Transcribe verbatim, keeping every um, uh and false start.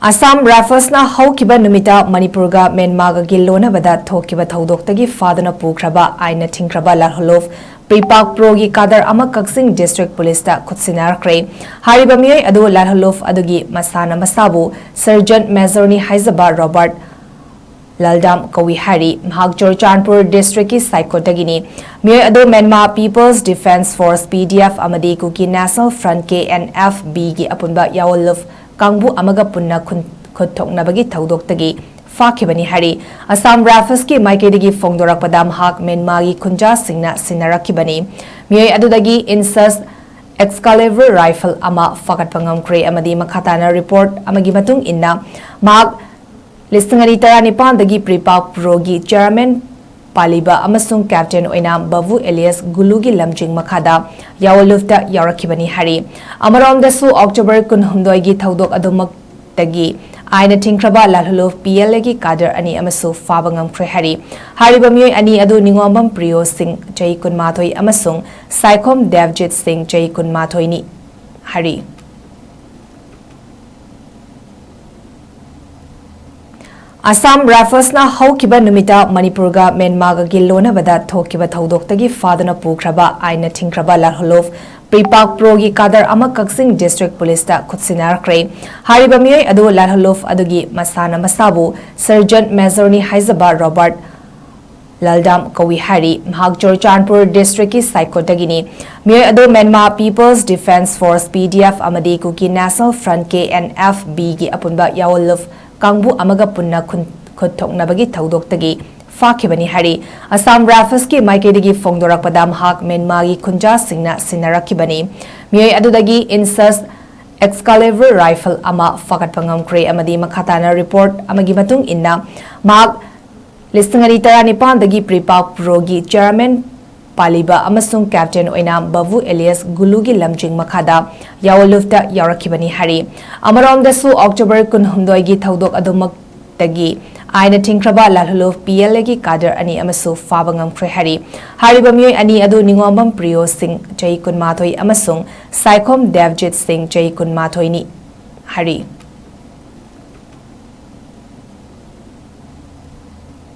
ꯑꯁꯥꯝ ꯔꯥꯏꯐꯜꯁꯅ ꯍꯧꯈꯤꯕ ꯅꯨꯃꯤꯠꯇ ꯃꯅꯤꯄꯨꯔꯒ ꯃ꯭ꯌꯥꯟꯃꯥꯔꯒꯒꯤ ꯂꯣꯟꯅꯕꯗ ꯊꯣꯛꯈꯤꯕ ꯊꯧꯗꯣꯛꯇꯒꯤ ꯐꯥꯗꯨꯅ ꯄꯨꯈ꯭ꯔꯕ ꯑꯥꯏꯟꯅ ꯊꯤꯡꯈ꯭ꯔꯕ ꯂꯥꯜꯍꯧꯂꯨꯞ ꯄ꯭ꯔꯤꯄꯥꯛ ꯄ꯭ꯔꯣꯒꯤ ꯀꯥꯗꯔ ꯑꯃ ꯀꯛꯆꯤꯡ ꯗꯤꯁꯇ꯭ꯔꯤꯛ ꯄꯨꯂꯤꯁꯇ ꯈꯨꯠꯁꯤꯟꯅꯔꯛꯈ꯭ꯔꯦ꯫ ꯍꯥꯏꯔꯤꯕ ꯃꯤꯑꯣꯏ ꯑꯗꯨ ꯂꯥꯜꯍꯧꯂꯨꯞ ꯑꯗꯨꯒꯤ ꯃꯁꯥꯅ ꯃꯁꯥꯕꯨ ꯁꯔꯖꯟ ꯃꯦꯖꯔꯅꯤ ꯍꯥꯏꯖꯕ ꯔꯣꯕꯥꯔꯠ ꯂꯜꯗꯥꯝ ꯀꯧꯏ ꯍꯥꯏꯔꯤ꯫ ꯃꯍꯥꯛ ꯆꯨꯔꯆꯥꯟꯄꯨꯔ ꯗꯤꯁꯇ꯭ꯔꯤꯛꯀꯤ ꯁꯥꯏꯀꯣꯠꯇꯒꯤꯅꯤ꯫ ꯃꯤꯑꯣꯏ ꯑꯗꯨ Myanmar people's defence force, P D F, ꯑꯃꯗꯤ Kuki national front, K N F ꯕꯤꯒꯤ ꯑꯄꯨꯟꯕ ꯌꯥꯑꯣꯟꯂꯨꯞ ꯀꯥꯡꯕꯨ ꯑꯃꯒ ꯄꯨꯟꯅ ꯈꯨꯟ-, ꯈꯨꯠ ꯊꯣꯛꯅꯕꯒꯤ ꯊꯧꯗꯣꯛꯇꯒꯤ ꯐꯥꯈꯤꯕꯅꯤ ꯍꯥꯏꯔꯤ꯫ ꯑꯁꯥꯝ ꯔꯥꯏꯐꯜꯁꯀꯤ ꯃꯥꯏꯀꯩꯗꯒꯤ ꯐꯣꯡꯗꯣꯔꯛꯄꯗ ꯃꯍꯥꯛ ꯃ꯭ꯌꯥꯟꯃꯥꯔꯒꯤ ꯈꯨꯟꯖꯥꯁꯤꯡꯅ ꯁꯤꯟꯅꯔꯛꯈꯤꯕꯅꯤ꯫ ꯃꯤꯑꯣꯏ ꯑꯗꯨꯗꯒꯤ ꯏꯟꯁꯁ ꯑꯦꯛꯁꯀꯥꯂꯤꯕꯔ ꯔꯥꯏꯐꯜ ꯑꯃ ꯐꯥꯒꯠꯄ ꯉꯝꯈ꯭ꯔꯦ ꯑꯃꯗꯤ ꯃꯈꯥ ꯇꯥꯅ ꯔꯤꯄꯣꯔꯠ ꯑꯃꯒꯤ ꯃꯇꯨꯡ ꯏꯟꯅ ꯃꯍꯥꯛ ꯂꯤꯁꯤꯡ ꯑꯅꯤ ꯇꯔꯥꯅꯤꯄꯥꯟꯗꯒꯤ ꯄ꯭ꯔꯤꯄꯥꯛ ꯄ꯭ꯔꯣꯒꯤ ꯆꯤꯌꯔꯃꯦꯟ ꯄꯥꯜꯂꯤꯕ ꯑꯃꯁꯨꯡ ꯀꯦꯞꯇꯦꯟ ꯑꯣꯏꯅ ꯕꯥꯕꯨ ꯑꯦꯂꯤꯌꯥꯁ ꯒꯨꯂꯨꯒꯤ ꯂꯝꯖꯤꯡ ꯃꯈꯥꯗ ꯌꯥꯑꯣꯟꯂꯨꯞꯇ ꯌꯥꯎꯔꯛꯈꯤꯕꯅꯤ ꯍꯥꯏꯔꯤ꯫ ꯑꯃꯔꯣꯝꯗꯁꯨ ꯑꯣꯛꯇꯣꯕꯔ ꯀꯨꯟꯍꯨꯝꯗꯣꯏꯒꯤ ꯊꯧꯗꯣꯛ ꯑꯗꯨꯃꯛꯇꯒꯤ ꯑꯥꯏꯟꯅ ꯊꯤꯡꯈ꯭ꯔꯕ ꯂꯥꯜꯍꯧꯂꯨꯞ ꯄꯤ ꯑꯦꯜ ꯑꯦꯒꯤ ꯀꯥꯗꯔ ꯑꯅꯤ ꯑꯃꯁꯨ ꯐꯥꯕ ꯉꯝꯈ꯭ꯔꯦ ꯍꯥꯏꯔꯤ꯫ ꯍꯥꯏꯔꯤꯕ ꯃꯤꯑꯣꯏ ꯑꯅꯤ ꯑꯗꯨ ꯅꯤꯉꯣꯝꯕꯝ ꯄ꯭ꯔꯤꯌꯣ ꯁꯤꯡ, ꯆꯍꯤ ꯀꯨꯟꯃꯥꯊꯣꯏ, ꯑꯃꯁꯨꯡ ꯁꯥꯏꯈꯣꯝ ꯗꯦꯕꯖꯤꯠ ꯁꯤꯡ, ꯆꯍꯤ ꯀꯨꯟꯃꯥꯊꯣꯏꯅꯤ ꯍꯥꯏꯔꯤ꯫ ꯑꯁꯥꯝ ꯔꯥꯏꯐꯜꯁꯅ ꯍꯧꯈꯤꯕ ꯅꯨꯃꯤꯠꯇ ꯃꯅꯤꯄꯨꯔꯒ ꯃ꯭ꯌꯥꯟꯃꯥꯔꯒꯒꯤ ꯂꯣꯟꯅꯕꯗ ꯊꯣꯛꯈꯤꯕ ꯊꯧꯗꯣꯛꯇꯒꯤ ꯐꯥꯗꯨꯅ ꯄꯨꯈ꯭ꯔꯕ ꯑꯥꯏꯟꯅ ꯊꯤꯡꯈ꯭ꯔꯕ ꯂꯥꯜꯍꯧꯂꯨꯞ ꯄ꯭ꯔꯤꯄꯥꯛ ꯄ꯭ꯔꯣꯒꯤ ꯀꯥꯗꯔ ꯑꯃ ꯀꯛꯆꯤꯡ ꯗꯤꯁꯇ꯭ꯔꯤꯛ ꯄꯨꯂꯤꯁꯇ ꯈꯨꯠꯁꯤꯟꯅꯔꯛꯈ꯭ꯔꯦ꯫ ꯍꯥꯏꯔꯤꯕ ꯃꯤꯑꯣꯏ ꯑꯗꯨ ꯂꯥꯜꯍꯧꯂꯨꯞ ꯑꯗꯨꯒꯤ ꯃꯁꯥꯅ ꯃꯁꯥꯕꯨ ꯁꯔꯖꯟ ꯃꯦꯖꯔꯅꯤ ꯍꯥꯏꯖꯕ ꯔꯣꯕꯥꯔꯠ ꯂꯜꯗꯥꯝ ꯀꯧꯏ ꯍꯥꯏꯔꯤ꯫ ꯃꯍꯥꯛ ꯆꯨꯔꯆꯥꯟꯄꯨꯔ ꯗꯤꯁꯇ꯭ꯔꯤꯛꯀꯤ ꯁꯥꯏꯀꯣꯠꯇꯒꯤꯅꯤ꯫ ꯃꯤꯑꯣꯏ ꯑꯗꯨ Myanmar people's defence force, P D F, ꯑꯃꯗꯤ Kuki national front, K N F ꯕꯤꯒꯤ ꯑꯄꯨꯟꯕ ꯌꯥꯑꯣꯟꯂꯨꯞ ꯀꯥꯡꯕꯨ ꯑꯃꯒ ꯄꯨꯟꯅ ꯈꯨꯟ-, ꯈꯨꯠ ꯊꯣꯛꯅꯕꯒꯤ ꯊꯧꯗꯣꯛꯇꯒꯤ ꯐꯥꯈꯤꯕꯅꯤ ꯍꯥꯏꯔꯤ꯫ ꯑꯁꯥꯝ ꯔꯥꯏꯐꯜꯁꯀꯤ ꯃꯥꯏꯀꯩꯗꯒꯤ ꯐꯣꯡꯗꯣꯔꯛꯄꯗ ꯃꯍꯥꯛ ꯃ꯭ꯌꯥꯟꯃꯥꯔꯒꯤ ꯈꯨꯟꯖꯥꯁꯤꯡꯅ ꯁꯤꯟꯅꯔꯛꯈꯤꯕꯅꯤ꯫ ꯃꯤꯑꯣꯏ ꯑꯗꯨꯗꯒꯤ ꯏꯟꯁꯁ ꯑꯦꯛꯁꯀꯥꯂꯤꯕꯔ ꯔꯥꯏꯐꯜ ꯑꯃ ꯐꯥꯒꯠꯄ ꯉꯝꯈ꯭ꯔꯦ ꯑꯃꯗꯤ ꯃꯈꯥ ꯇꯥꯅ ꯔꯤꯄꯣꯔꯠ ꯑꯃꯒꯤ ꯃꯇꯨꯡ ꯏꯟꯅ ꯃꯍꯥꯛ ꯂꯤꯁꯤꯡ ꯑꯅꯤ ꯇꯔꯥꯅꯤꯄꯥꯟꯗꯒꯤ ꯄ꯭ꯔꯤꯄꯥꯛ ꯄ꯭ꯔꯣꯒꯤ ꯆꯤꯌꯔꯃꯦꯟ ꯄꯥꯜꯂꯤꯕ ꯑꯃꯁꯨꯡ ꯀꯦꯞꯇꯦꯟ ꯑꯣꯏꯅ ꯕꯥꯕꯨ ꯑꯦꯂꯤꯌꯥꯁ ꯒꯨꯂꯨꯒꯤ ꯂꯝꯖꯤꯡ ꯃꯈꯥꯗ ꯌꯥꯑꯣꯟꯂꯨꯞꯇ ꯌꯥꯎꯔꯛꯈꯤꯕꯅꯤ ꯍꯥꯏꯔꯤ꯫ ꯑꯃꯔꯣꯝꯗꯁꯨ ꯑꯣꯛꯇꯣꯕꯔ ꯀꯨꯟꯍꯨꯝꯗꯣꯏꯒꯤ ꯊꯧꯗꯣꯛ ꯑꯗꯨꯃꯛꯇꯒꯤ ꯑꯥꯏꯟꯅ ꯊꯤꯡꯈ꯭ꯔꯕ ꯂꯥꯜꯍꯧꯂꯨꯞ ꯄꯤ ꯑꯦꯜ ꯑꯦꯒꯤ ꯀꯥꯗꯔ ꯑꯅꯤ ꯑꯃꯁꯨ ꯐꯥꯕ ꯉꯝꯈ꯭ꯔꯦ ꯍꯥꯏꯔꯤ꯫ ꯍꯥꯏꯔꯤꯕ ꯃꯤꯑꯣꯏ ꯑꯅꯤ ꯑꯗꯨ ꯅꯤꯉꯣꯝꯕꯝ ꯄ꯭ꯔꯤꯌꯣ ꯁꯤꯡ, ꯆꯍꯤ ꯀꯨꯟꯃꯥꯊꯣꯏ, ꯑꯃꯁꯨꯡ ꯁꯥꯏꯈꯣꯝ ꯗꯦꯕꯖꯤꯠ ꯁꯤꯡ, ꯆꯍꯤ ꯀꯨꯟꯃꯥꯊꯣꯏꯅꯤ ꯍꯥꯏꯔꯤ꯫